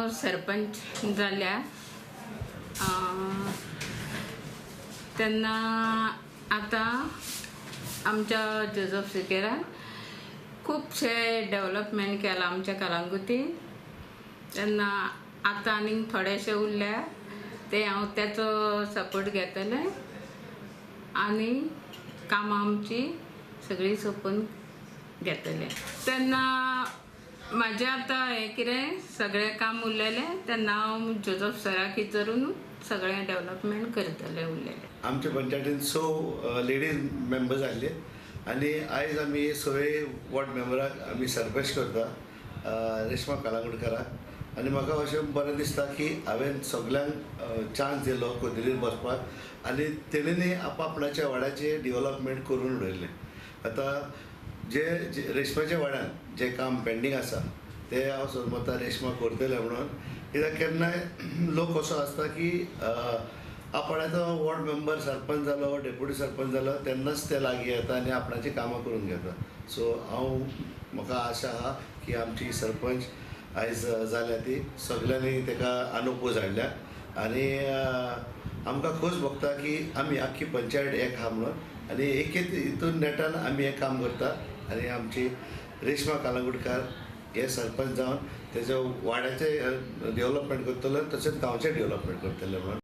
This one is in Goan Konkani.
हांव सरपंच जाल्या तेन्ना आतां आमच्या जोजफ सिकेरान खुबशे डेवलपमेंट केलां आमच्या कलांगुटीन. तेन्ना आतां आनीक थोडेशे उरल्या ते हांव तेचो सपोर्ट घेतलें आनी कामां आमची सगळीं सोंपून घेतलें. तेन्ना म्हाजें आतां हें कितें सगळें काम उरलेलें तेन्ना हांव जोजफ सराक विचारून सगळें डेवलपमेंट करतलें उरलेलें. आमच्या पंचायतीन 6 लेडीज मेंबर्स आसले आनी आयज आमी सगळे वॉर्ड मेंबराक आमी सरपंच करता रेश्मा कलांगुटकाराक. आनी म्हाका अशें बरें दिसता की हांवें सगल्यांक चान्स दिलो कोदरीर बसपाक आनी तेणेंनी आपआपणाच्या वाड्याचें डेवलपमेंट करून उडयलें. आतां जे रेश्माच्या वाड्यान जें काम पेंडींग आसा तें हांव समजता रेश्मा करतलें म्हणून. कित्याक केन्नाय लोक असो आसता की आपणाचो वॉर्ड मेंबर सरपंच जालो, डेप्युटी सरपंच जालो तेन्नाच ते लागीं येता आनी आपणाचीं कामां करून घेता. सो हांव म्हाका आशा आहा की आमची सरपंच आयज जाल्या ती सगल्यांनी ताका अनुकूल हाडल्या आनी आमकां खोस भोगता की आमी आख्खी पंचायत एक आहा म्हणून आनी एकेच हितून नेटान आमी हें काम करता. आनी आमची रेश्मा कलांगुटकार हे सरपंच जावन तेजो वाड्याचें डेवलपमेंट करतलो तशेंच गांवचें डेवलपमेंट करतले म्हणून.